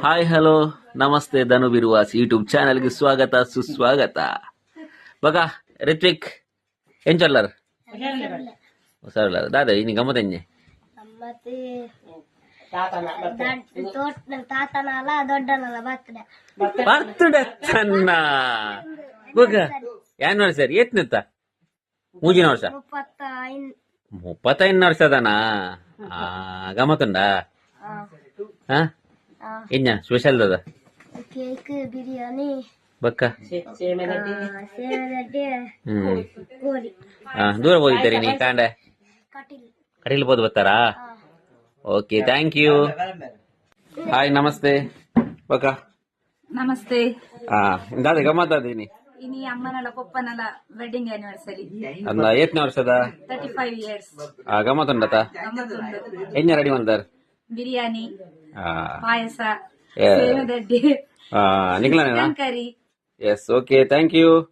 Hi, hello, ನಮಸ್ತೆ. Dhanu Biruvas YouTube ಚಾನೆಲ್ಗೆ ಸ್ವಾಗತ, ಸುಸ್ವಾಗತ. ಬಗ ರಿತ್ವಿಕ್, ಎಂಚೊಲ್ಲರ್? ಹುಷಾರಿಲ್ಲ. ದಾದ ಇನಿ ಗಮ್ಮತ್ ಎಂಜೆ? ಮತ್ತೆ ತೋಟ ತಾತನಲ್ಲ, ದೊಡ್ಡನಲ್ಲ ಬರ್ತಡೆ. ಬರ್ತ್ಡೇ ತನ್ನ. ಬೊಕ ಆನಿವರ್ಸರಿ ಏತ್ನೆತ್ತ? ಮೂಜಿನ ವರ್ಷ? 35. 35 ವರ್ಷದನಾ? ಆ, ಗಮ್ಮತ್ತುಂಡಾ? ಹಾ. ಎಂಜ ಸ್ಪೆಷಲ್ ದಾದ? ಕೇಕ್, ಬಿರಿಯಾನಿ. ಬಕ್ಕ? ಸೇಮದಡ್ಡೆ. ಕೋರಿ. ಆ, ದೂರ ಹೋಗಿದ್ದೀರಿ ನೀ ಕಾಂಡೆ? ಕಟೀಲ್. ಕಟೀಲ್ ಬೋದು ಬರ್ತಾರಾ? Okay, thank you. Hi, namaste ಬಕ್ಕ. ನಮಸ್ತೆ. ಹಾ, ದಾದ ಗಮ್ಮತ್ ಅದೇನಿ? ಇನಿ ಅಮ್ಮನಲ ಪೊಪ್ಪನಲ ವೆಡ್ಡಿಂಗ್ ಆನಿವರ್ಸರಿ. ಅಲ್ಲ, ಏತ್ನೇ ವರ್ಷದ? 35 ಇಯರ್ಸ್. ಆ, ಗಮ್ಮತ್ ಉಂಡತ? ಎಂಜ ರೆಡಿ ಮಾಡ್ತಾರೆ? ಬಿರಿಯಾನಿ, ಆ. ಪಾಯಸ, ಏ. ಸೇಮದಡ್ಡೆ, ಆ, ನಿಕ್ಲನೇನಾ? Chicken curry. Yes, okay, thank you.